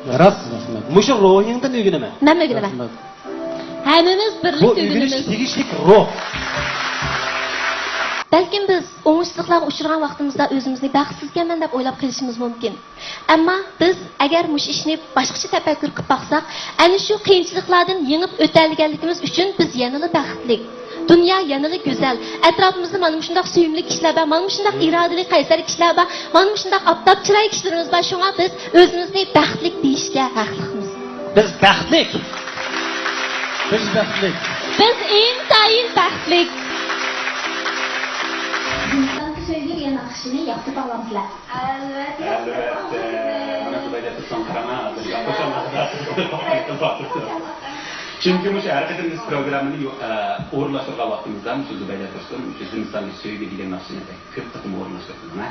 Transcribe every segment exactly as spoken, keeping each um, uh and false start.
راست، رەھمەت. مۇشۇ روھىڭدىن ئۆگىنىمەن. مەن ئۆگىنىمەن. رەھمەت. ھەممىمىز بىرلىكتە ئۆگىنىمىز. بۇ ئۆگىنىشكە تېگىشلىك روھ. بەلكىم بىز ئوڭۇشسىزلىقلارغا ئۇچرىغان ۋاقتىمىزدا ئۆزىمىزنى بەختسىزكەنمەن دەپ ئويلاپ قېلىشىمىز مۇمكىن. ئەمما بىز ئەگەر مۇشۇ ئىشنى باشقىچە تەپەككۇر قىلىپ باقساق، ئەنە شۇ قىيىنچىلىقلاردىن يېڭىپ ئۆتەلىگەنلىكىمىز ئۈچۈن بىز يەنىلا بەختلىك. دۇنيا يەنىلا گۈزەل. ئەتراپىمىزدا مانا مۇشۇنداق سۆيۈملۈك كىشىلەر بار، مانا مۇشۇنداق ئىرادىلىك، قەيسەر كىشىلەر بار، مانا مۇشۇنداق ئاپتاپ چىراي كىشىلىرىمىز بار. شۇڭا بىز ئۆزىمىزنى بەختلىك دېيىشكە ھەقلىقمىز. بىز بەختلىك. بىز بەختلىك. بىز ئىنتايىن بەختلىك. زىمىستانكى سۆيگۈ دېگەن ناخشىنى ياقتۇرۇپ ئاڭلامسىلەر؟ ئەلۋەتتە. ئەلۋەتتە. مانا زۇبەيدە تۇرسۇن، قاراڭا، بىز ياقتۇرساق. چۈنكى مۇشۇ ھەر قېتىم بىز پروگراممىنى يو-، ئە، ئورۇنلاشتۇرغان ۋاقتىمىزدا مۇشۇ زۇبەيدە تۇرسۇن مۇشۇ زىمىستانكى سۆيگۈ دېگەن ناخشىنى بەك كۆپ قېتىم ئورۇنلاشتۇرۇپتۇ، ھە؟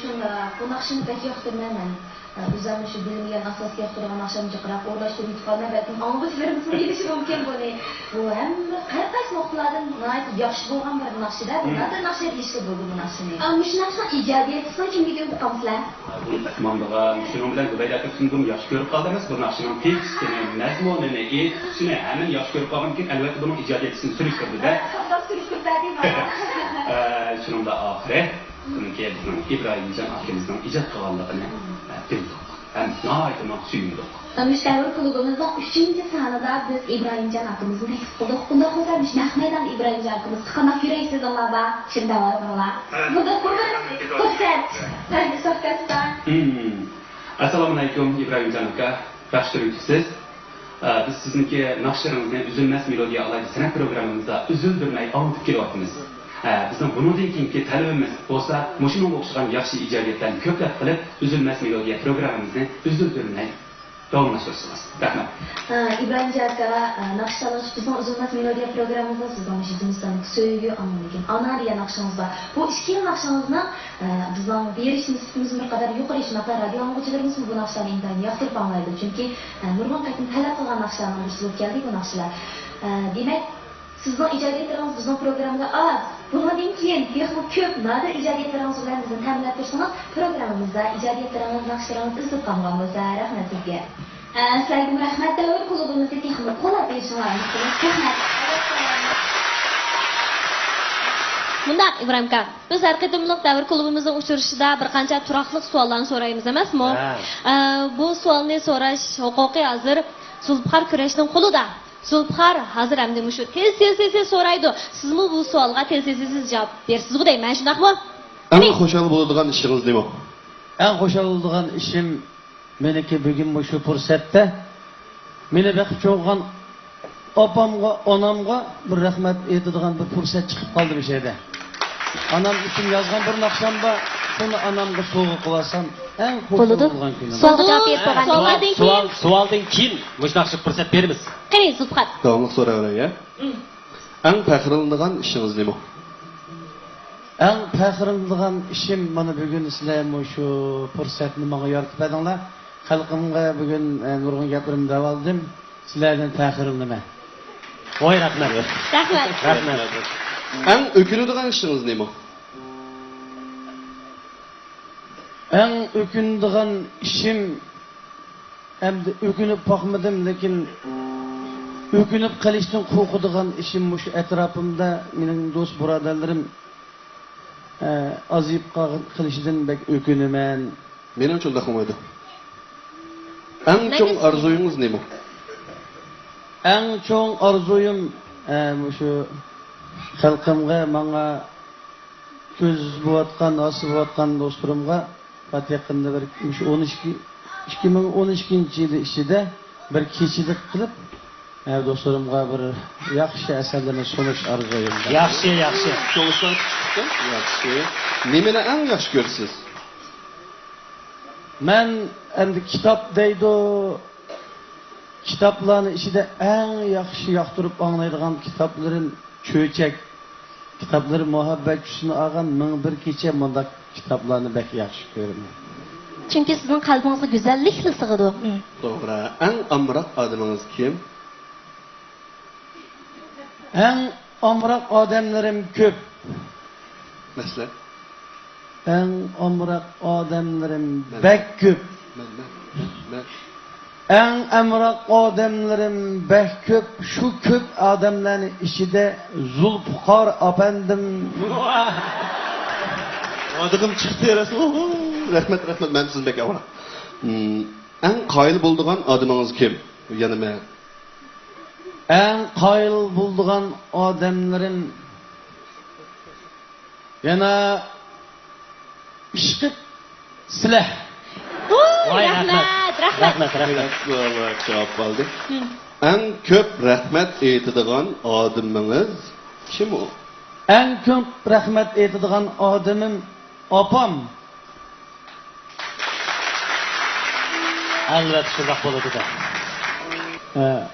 شۇنداق. بۇ ناخشىنى بەك ياقتۇرىمەن مەن. ئۆزۈم مۇشۇ بىلىمگە ئاساسلىق ياقتۇرىدىغان ناخشامنى جىقراق ئورۇنلاشتۇرۇپ يېتىپ قالىمەن، بەلكىم ئاڭلىغۇچىلىرىمىزمۇ بىلىشى مۇمكىن بۇنى. بۇ ھەممە ھەر قايسى نۇقتىلاردىن ناھايىتى ياخشى بولغان بىر ناخشىدا، بۇ نادىر ناخشا دېيىشكە بولىدۇ بۇ ناخشىنى. ئا، مۇشۇ ناخشىنىڭ ئىجادىيەتچىسىنى كىمگە دېگۈم قالمىسىلەر؟ بۇنى ئەسماندىغا، شۇنىڭ بىلەن زۇبەيدە تۇرسۇنغىمۇ ياخشى كۆرۈپ قالدىڭىز. بۇ ناخشىنىڭ تېكىستىنى، مەزمۇنىنى، ئېيتقۇچىنى ھەممىنى ياخشى كۆرۈپ قالغاندىكىن، ئەلۋەتتە بۇنىڭ ئىجادىيەتچىسىنى سۈرۈشتۈردى-دە. ساقلاپ سۈرۈشتۈردى-دە. ئە، شۇنىڭ بىلەن ئاخىرى. بۇنىڭكى بىزنىڭ ئىبراھىمجان ئاكىمىزنىڭ ئىجاد قىلغانلىقىنى، ئە، بىلدۇق ھەم ناھايىتى ماڭا سۆيۈندۇق. مۇشۇ دەۋر كۇلۇبىمىزنىڭ ئۈچىنچى سانىدا بىز ئىبراھىمجان ئاكىمىزنى تەكلىپ قىلدۇق. ئۇنداق بولسا مۇشۇ نەق مەيدان ئىبراھىمجان ئاكىمىزغا قانداق يۈرەي سۆزۈڭلار بار؟ شۇنداق بولسۇڭلار. بۇ بىر پۇرسەت. سەن بىر سۆھبەت بار. ئەسسالامۇئەلەيكۇم ئىبراھىمجان ئاكا. ياخشى تۇرۇۋېتىپسىز. ئە، بىز سىزنىڭكى ناخشىلىرىڭىزنى ئۈزۈلمەس مېلودىيە ئالاھىدە سەنئەت پروگراممىمىزدا ئۈزۈلدۈرمەي ئاڭلىتىپ كېلىۋاتىمىز. ئە، بىزنىڭ بۇنىڭدىن كېيىنكى تەلىپىمىز بولسا، مۇشۇنىڭغا ئوخشىغان ياخشى ئىجادىيەتلەرنى كۆپلەپ قىلىپ، ئۈزۈلمەس مېلودىيە پروگراممىمىزنى ئۈزۈلدۈرمەي داۋاملاشتۇرسىڭىز. رەھمەت. ئە، ئىبراھىمجان ئاكا، ئە، ناخشا چالغۇچ بىزنىڭ ئۈزۈلمەس مېلودىيە پروگراممىمىزدا سىزنىڭ مۇشۇ زىمىستاندىكى سۆيگۈ، ئاندىن كېيىن ئانا دېگەن ناخشىڭىز بار. بۇ ئىككىلا ناخشىڭىزنىڭ ئە، بىزنىڭ بېرىش نىسبىتىمىزمۇ بىر قەدەر يۇقىرى، شۇنداقلا رادىيو ئاڭلىغۇچىلىرىمىزمۇ بۇ ناخشىلارنى ئىنتايىن ياقتۇرۇپ ئاڭلايدۇ. چۈنكى، ئە، نۇرغۇن قېتىم تەلەپ قىلغان ناخشىلارنىڭ بىرسى بولۇپ كەلدى بۇ ناخشىلار. ئە، دېمەك، سىزنىڭ ئىجادىيەتلىرىڭىز بىزنىڭ پروگراممىدا ئاز. بۇنىڭدىن كېيىن تېخىمۇ كۆپ نادىر ئىجادىيەتلىرىڭىز بىلەن بىزنى تەمىنلەپ تۇرسىڭىز، پروگراممىمىزدا ئىجادىيەتلىرىڭىز، ناخشىلىرىڭىز ئۈزۈلۈپ قالمىغان بولسا. رەھمەت سىزگە. ئە، سىلەرگىمۇ رەھمەت، دەۋر كۇلۇبىمىزنى تېخىمۇ قوللاپ بېرىشىڭلارنى ئۈمىد قىلىمىز. رەھمەت. مۇنداق، ئىبراھىم ئاكا، بىز ھەر قېتىملىق دەۋر كۇلۇبىمىزنىڭ ئۇچرىشىشىدا بىر قانچە تۇراقلىق سوئاللارنى سورايمىز ئەمەسمۇ؟ ھە. ئە، بۇ سوئالنى سوراش ھوقۇقى ھازىر زۇلپىقار كۈرەشنىڭ قولىدا. زۇلپىقار ھازىر ئەمدى مۇشۇ تېز، تېز، تېز، تېز سورايدۇ. سىزمۇ بۇ سوئالغا تېز، تېز، تېز، تېز جاۋاب بېرىسىزغۇ دەيمەن، شۇنداقمۇ؟ ئەڭ خۇشال بولىدىغان ئىشىڭىز نېمە؟ ئەڭ خۇشال بولىدىغان ئىشىم مېنىڭكى بۈگۈن مۇشۇ پۇرسەتتە مېنى بېقىپ چوڭ قىلغان ئاپامغا، ئانامغا بىر رەھمەت ئېيتىدىغان بىر پۇرسەت چىقىپ قالدى مۇشۇ يەردە. ئانام ئۈچۈن يازغان بىر ناخشام بار، شۇنى ئانامغا سوۋغا قىلىۋالسام، ئەڭ خۇشال بولىدۇ. بولغان كۈنۈم. سوئالغا جاۋاب بېرىپ بولغاندىن سوئالدىن كېيىن. سوئال، سوئالدىن كېيىن مۇشۇ ناخشىغا پۇرسەت بېرىمىز. قېنى، زۇلپىقار. داۋاملىق سوراۋېرىڭ، يا. ئەڭ پەخىرلىنىدىغان ئىشىڭىز نېمە؟ ئەڭ پەخىرلىنىدىغان ئىشىم، مانا بۈگۈن سىلەر مۇشۇ پۇرسەتنى ماڭا يارىتىپ بەردىڭلار. خەلقىمگە بۈگۈن، ئە، نۇرغۇن گەپلىرىمنى دەۋالدىم. سىلەردىن پەخىرلىنىمەن. ۋاي، رەھمەت. رەھمەت. رەھمەت. ئەڭ ئۆكۈنىدىغان ئىشىڭىز نېمە؟ ئەڭ ئۆكۈنىدىغان ئىشىم، ئەمدى ئۆكۈنۈپ باقمىدىم، لېكىن ئۆكۈنۈپ قېلىشتىن قورقىدىغان ئىشىم مۇشۇ ئەتراپىمدا مېنىڭ دوست بۇرادەرلىرىم، ئە، ئازىيىپ قالغان، قېلىشىدىن بەك ئۆكۈنىمەن. مېنىڭچە ئۇنداق بولمايدۇ. ئەڭ چوڭ ئارزۇيىڭىز نېمە؟ ئەڭ چوڭ ئارزۇيۇم، ئە، مۇشۇ خەلقىمگە، ماڭا كۆز بوۋاتقان، ھاسا بوۋاتقان دوستلىرىمغا پات يېقىندا بىر، مۇشۇ ئون ئىككى، ئىككى مىڭ ئون ئىككىنچى يىلى ئىچىدە بىر كېچىلىك قىلىپ، ھە، دوستلىرىمغا بىر ياخشى ئەسەرلەرنى سۇنۇش ئارزۇيۇم بار. ياخشى، ياخشى. ياخشى. نېمىنى ئەڭ ياخشى كۆرىسىز؟ مەن ئەمدى كىتاب دەيدۇ، كىتابلارنىڭ ئىچىدە ئەڭ ياخشى ياقتۇرۇپ ئاڭلايدىغان كىتابلىرىم چۆچەك كىتابلىرى، مۇھەببەت چۈشىنى ئالغان، مىڭ بىر كېچە، مۇنداق كىتابلارنى بەك ياخشى كۆرىمەن. چۈنكى سىزنىڭ قەلبىڭىزگە گۈزەللىكلا سىغىدۇ. توغرا. ئەڭ ئامراق ئادىمىڭىز كىم؟ ئەڭ ئامراق ئادەملىرىم كۆپ. مەسىلەن؟ ئەڭ ئامراق ئادەملىرىم مەن. بەك كۆپ. مەن، مەن، مەن، مەن. ئەڭ ئەمراق ئادەملىرىم بەك كۆپ، شۇ كۆپ ئادەملەرنىڭ ئىچىدە زۇلپىقار ئەپەندىم. ئادىغىم چىقتى رەسمىي. رەھمەت، رەھمەت، مەن سىزنى بەك ئاۋۇرام. ئەڭ قايىل بولىدىغان ئادىمىڭىز كىم؟ يەنە مەن. ئەڭ قايىل بولىدىغان ئادەملىرىم يەنە ئىشقىپ سىلەر. ۋاي، رەھمەت، رەھمەت. رەھمەت، رەھمەت. جاۋاب ئالدى. ئەڭ كۆپ رەھمەت ئېيتىدىغان ئادىمىڭىز كىم ئۇ؟ ئەڭ كۆپ رەھمەت ئېيتىدىغان ئادىمىم ئاپام. ئەلۋەتتە شۇنداق بولىدۇ-دە.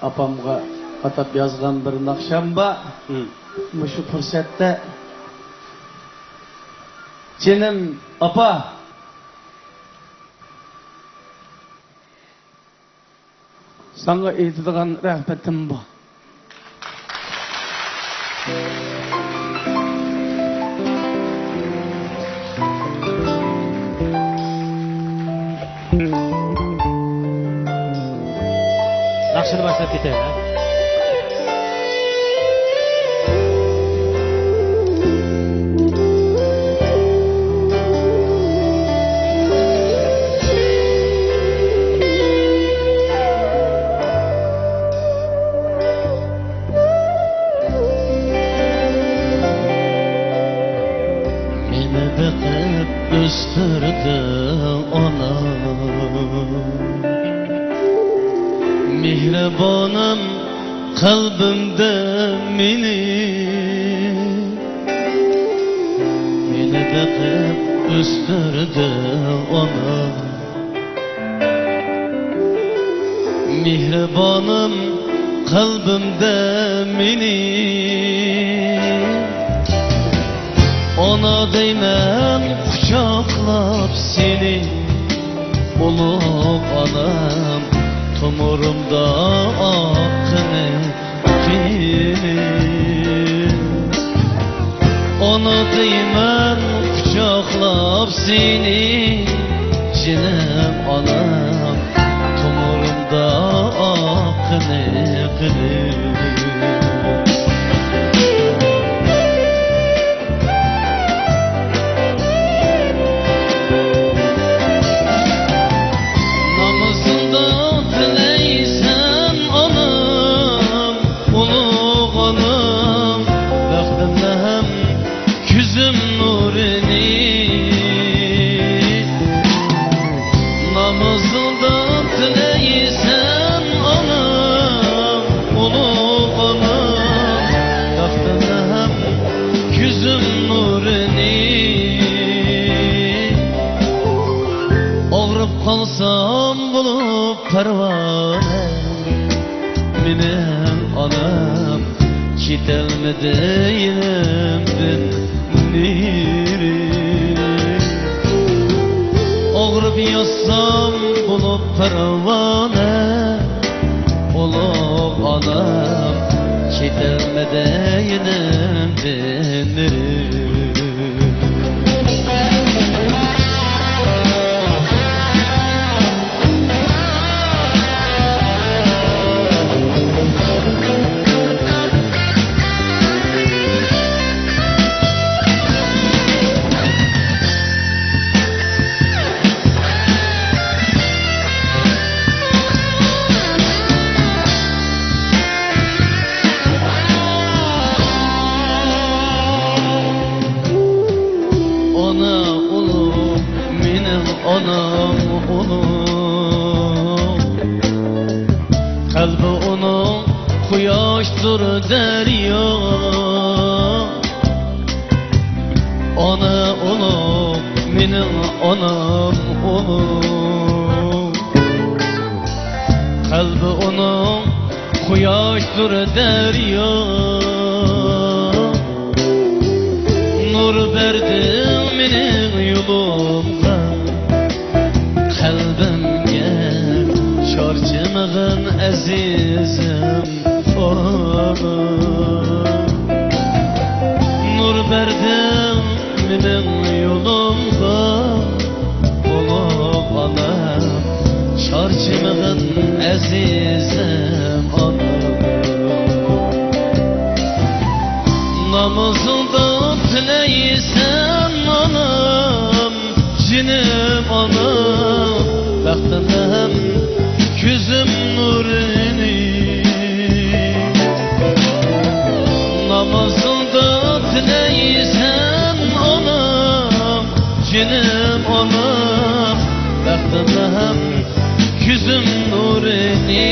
ئاپامغا ئاتاپ يازغان بىر ناخشام بار. مۇشۇ پۇرسەتتە، جېنىم ئاپا، ساڭا ئېيتىدىغان رەھمىتىم بار. ناخشىنى باشلاپ كېتەيلى. مېنى بېقىپ ئۆستۈردى ئانا. مېھرىبانىم قەلبىمدە مېنى، مېنى بېقىپ ئۆستۈردى ئانا. مېھرىبانىم قەلبىمدە مېنى، ئانا دەيمەن قۇچاقلاپ سېنى، ئۇلۇغ ئانام تومۇرۇمدا ئاققىنى قېنى. ئانا دەيمەن قۇچاقلاپ سېنى، جېنىم ئانام تومۇرۇمدا ئاققىنى قېنى. نامىزىڭدا تىلەيسەن ئانام، ئۇلۇغ ئانام، بەختىمنى ھەم كۆزۈم نۇرىنى. نامىزىڭدا تىلەيسەن ئانام، ئۇلۇغ ئانام، بەختىمنى ھەم كۆزۈم نۇرىنى. ئاغرىپ قالسام بولۇپ پەرۋانە، مېنىڭ ئانام كېتەلمىدى يېنىمدىن نېرى. ئاغرىپ ياتسام بولۇپ پەرۋانە، ئۇلۇغ ئانام كېتەلمىدى يېنىمدىن نېرى. ئانا ئۇلۇغ، مېنىڭ ئانام ئۇلۇغ. قەلبى ئۇنىڭ قۇياشتۇر دەريا. ئانا ئۇلۇغ، مېنىڭ ئانام ئۇلۇغ. قەلبى ئۇنىڭ قۇياشتۇر دەريا. نۇر بەردىڭ مېنىڭ يولۇمغا، قەلبىمگە چارچىمىغىن ئەزىزىم. نۇر بەردىڭ مېنىڭ يولۇمغا، ئۇلۇغ ئانام، چارچىمىغىن ئەزىزىم ئانام، نامىزىڭدا تىلەيسەن ئانام، جېنىم ئانام، بەختىم ھەم كۆزۈم نۇرىنى. نامىزىڭدا تىلەيسەن ئانام، جېنىم ئانام، بەختىم ھەم كۆزۈم نۇرىنى.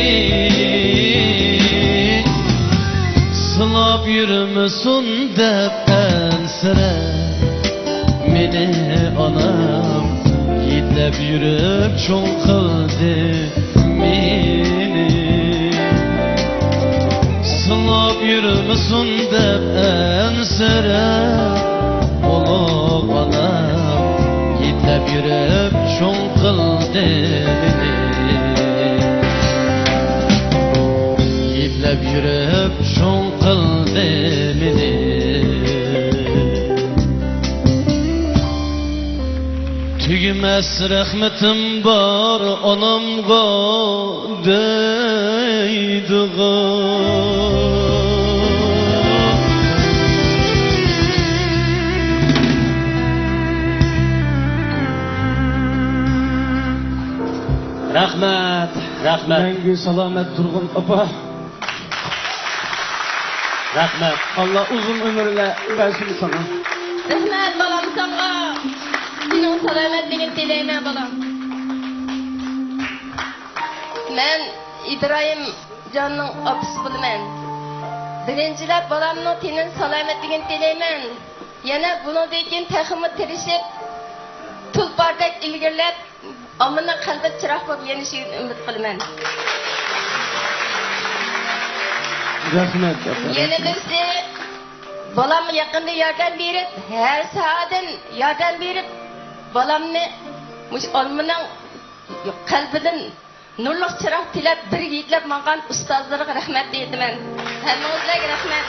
سىلاپ يۈرمىسۇن دەپ ئەنسىرەپ مېنى ئانام، يېتىلەپ يۈرۈپ چوڭ قىلدى مېنى. سىلاپ يۈرمىسۇن دەپ ئەنسىرەپ، ئۇلۇغ ئانام، يېتىلەپ يۈرۈپ چوڭ قىلدى مېنى. يېتىلەپ يۈرۈپ چوڭ قىلدى مېنى. تۈگىمەس رەھمىتىم بار ئانامغا دەيدىغان. رەھمەت، رەھمەت. مەڭگۈ سالامەت تۇرغىن ئاپا. رەھمەت. ئاللا ئۇزۇن ئۆمۈرلەر بەرسۇن ساڭا. رەھمەت بالام ساڭا. سېنىڭ سالامەتلىكىنى تىلەيمەن بالام. مەن ئىبراھىم جاننىڭ ئاپىسى بولىمەن. بىرىنچىلەپ بالامنىڭ تېنىنىڭ سالامەتلىكىنى تىلەيمەن. يەنە بۇنىڭدىن كېيىن تېخىمۇ تىرىشىپ، تۇلپاردەك ئىلگىرىلەپ، ئاممىنىڭ قەلبىدە چىراغ بولۇپ يېنىشىنى ئۈمىد قىلىمەن. رەھمەت، ئاپا. يەنە بىرسى، بالامغا يېقىندىن ياردەم بېرىپ، ھەر ساھەدىن ياردەم بېرىپ، بالامنى مۇشۇ ئاممىنىڭ قەلبىدىن نۇرلۇق چىراغ تىلەپ، بىرگە يېتىلەپ ماڭغان ئۇستازلىرىغا رەھمەت دەيمەن. ھەممىڭىزلەرگە رەھمەت.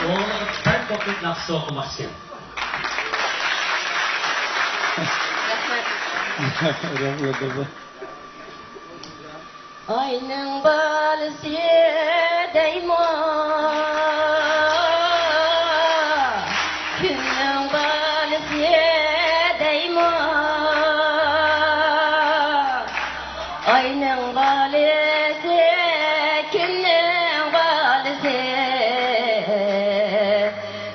ئوغلىغا بەك ئوقۇپ ناخشا ئوقۇماقچى. رەھمەت. رەھمەت، ئاپا. ئاينىڭ بالىسى دەيمۇ، كۈننىڭ بالىسى دەيمۇ. ئاينىڭ بالىسى، كۈننىڭ بالىسى.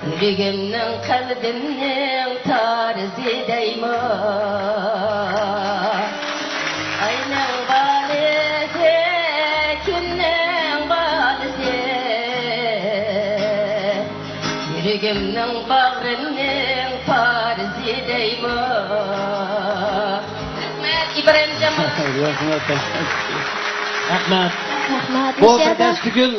يۈرىكىمنىڭ، قەلبىمنىڭ تارىسى دەيمۇ؟ ئاينىڭ بالىسى، كۈننىڭ بالىسى، يۈرىكىمنىڭ، باغرىمنىڭ پارىسى دەيمۇ؟ رەھمەت، ئىبراھىمجان. رەھمەت. رەھمەت. رەھمەت. بۇ مۇشۇ يەردە بىردەك تۈگۈل،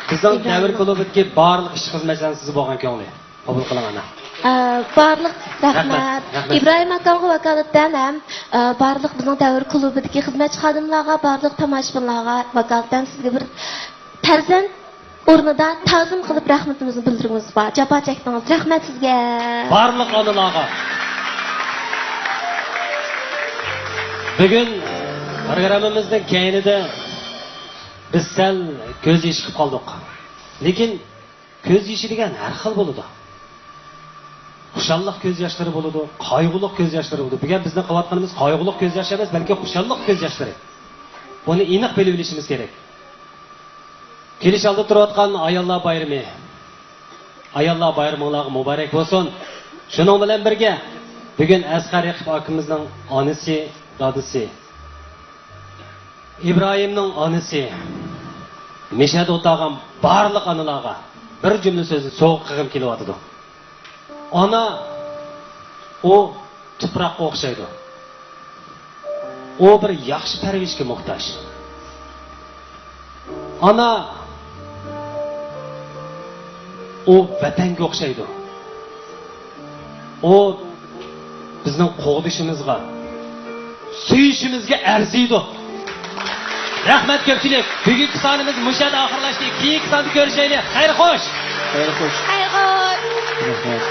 بىزنىڭ ئىبراھىم دەۋر كۇلۇبىدىكى بارلىق ئىشقىز مەسىلەن سىزگە بولغان كۆڭلى. قوبۇل قىلىڭ، ئانا. ئە، بارلىق رەھمەت، رەھمەت، رەھمەت. ئىبراھىم ئاكامغا ۋاكالىتەن ھەم، ئە، بارلىق بىزنىڭ دەۋر كۇلۇبىدىكى خىزمەتچى خادىملارغا، بارلىق تاماشىبىنلارغا ۋاكالىتەن سىزگە بىر پەرزەنت ئورنىدا تازىم قىلىپ رەھمىتىمىزنى بىلدۈرگۈمىز بار. جاپا چەكتىڭىز. رەھمەت سىزگە. بارلىق ئانىلارغا. بۈگۈن پروگراممىمىزنىڭ كەينىدە بىز سەل كۆز يېشى قىلىپ قالدۇق. لېكىن كۆز يېشى دېگەن ھەر خىل بولىدۇ. خۇشاللىق كۆز ياشلىرى بولىدۇ، قايغۇلۇق كۆز ياشلىرى بولىدۇ. بۈگۈن بىزنىڭ قىلىۋاتقىنىمىز قايغۇلۇق كۆز ياش ئەمەس، بەلكى خۇشاللىق كۆز ياشلىرى. بۇنى ئېنىق بىلىۋېلىشىمىز كېرەك. كېلىش ئالدىدا تۇرۇۋاتقان ئاياللار بايرىمى. ئاياللار بايرىمىڭلارغا مۇبارەك بولسۇن. شۇنىڭ بىلەن بىرگە، بۈگۈن ئەسقەر رەقىب ئاكىمىزنىڭ ئانىسى، دادىسى، ئىبراھىمنىڭ ئانىسى، مەشەدە ئولتۇرغان بارلىق ئانىلارغا بىر جۈملە سۆزنى سوۋغا قىلغۇم كېلىۋاتىدۇ. ئانا، ئۇ تۇپراققا ئوخشايدۇ. ئۇ بىر ياخشى پەرۋىشكە موھتاج. ئانا، ئۇ ۋەتەنگە ئوخشايدۇ. ئۇ بىزنىڭ قوغدىشىمىزغا، سۆيۈشىمىزگە ئەرزىيدۇ. رەھمەت كۆپچىلىك. بۈگۈنكى سانىمىز مۇشۇ يەردە ئاخىرلاشتى. كېيىنكى ساندا كۆرۈشەيلى. خەير خوش. خەير خوش. خەير خوش. رەھمەت.